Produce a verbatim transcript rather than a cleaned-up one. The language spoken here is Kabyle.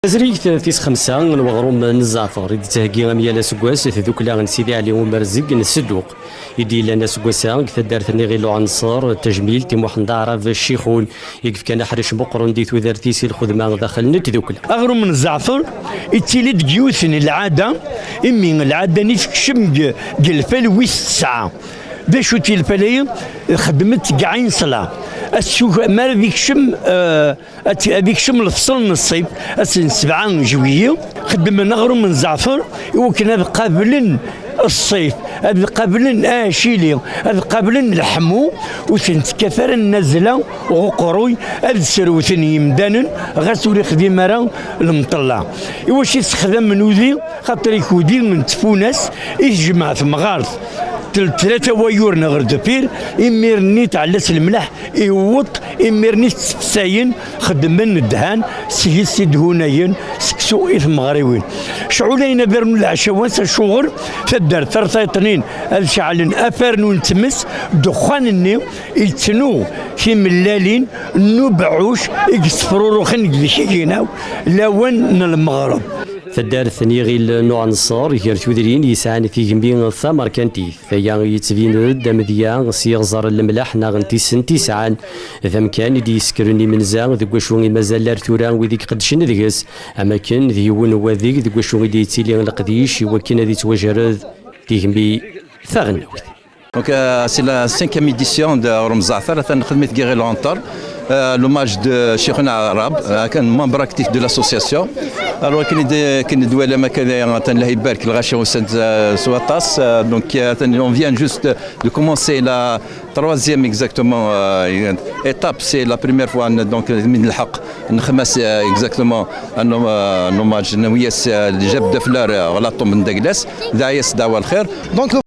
Tazrigt tis xemsa n weɣrum n Zzɛfer i d-tettheggi am yal aseggas tdukla n Sidi Ɛli Umerzeg n Sedduq, i d-yellan aseggas-a deg taddart n Iɣil Uɛenṣer, tajmilt i Muḥend Aɛrab Ccixun, i yefkan aḥric meqqren di tudert-is i lxedma daxel n tdukla. Aɣrum n Zzɛfer yettili deg yiwet n lɛada, imi lɛada-nni tekcem deg, deg lfal wis tesɛa. D acu-tt lfal-agi? Xedmet deg Ɛin Ṣla. Asug-, mi ara d-ikcem, eh, ad, ad ikcem lefṣel n ṣṣif, ass n sebɛa juillet, xeddmen aɣrum n Zzɛfer i wakken ad qablen ṣṣif, ad qablen aɛcili, ad qablen leḥmu, ur ten-tekkat ara nnazla ɣer uqerruy, ad srewten yimdanen, ɣas ur ixdim ara lemṭella. I wacu i ssexdamen udi? Xaṭer ikudi n tfunast i tejmeɛ temɣart tel-, tlata wayur neɣ ɣer deffir, imir-nni tɛella s lemleḥ, iwweḍ, imir-nni ttefsayen, xeddmen ddhan, seg-s i d-hunayen seksu i tmeɣriwin. Cɛulayen abernu leɛcawan s acuɣer taddart tartayeṭnin ad ceɛlen afarnu n tmes, ddexxan-nni yettnu timellalin n ubeɛɛuc i yesfruruxen deg tginaw lawan n lmeɣreb. Taddart n Yiɣil n Uɛenṣer, gar tudrin yesɛan tigemmi tamerkantit. Aya yettbin-d amedya s yiɣẓer n lemleḥ neɣ n tisent i sɛan. D amkan i d-yessekren imenza deg wacu i mazal ar tura wid i iqeddcen deg-s. Am akken d yiwen n wadeg deg wacu i d-yettili leqdic i wakken ad yettwajerred tigemmi taɣelnawt. Donc, euh, c'est la cinquième édition de Ɣrum Zzɛfer. Atan nexdem-it deg Iɣil Uɛenṣer. Euh, l'hommage de Cheikhuna Arab, euh, كان membre actif de l'association. Alors, كي ند-، كي ندوي لما كذا، atan الله يبارك الغاشي وسند، euh, سويطاس. Euh, donc, euh, atan, on vient juste de commencer la troisième exactement, euh, étape. C'est la première fois, donc, من الحق نخمس، euh, exactement un hom-، euh, un hommage نويس، euh, اللي جاب de fleurs، euh, غلاطو من دقلاس. دعيس دعوة الخير. Donc,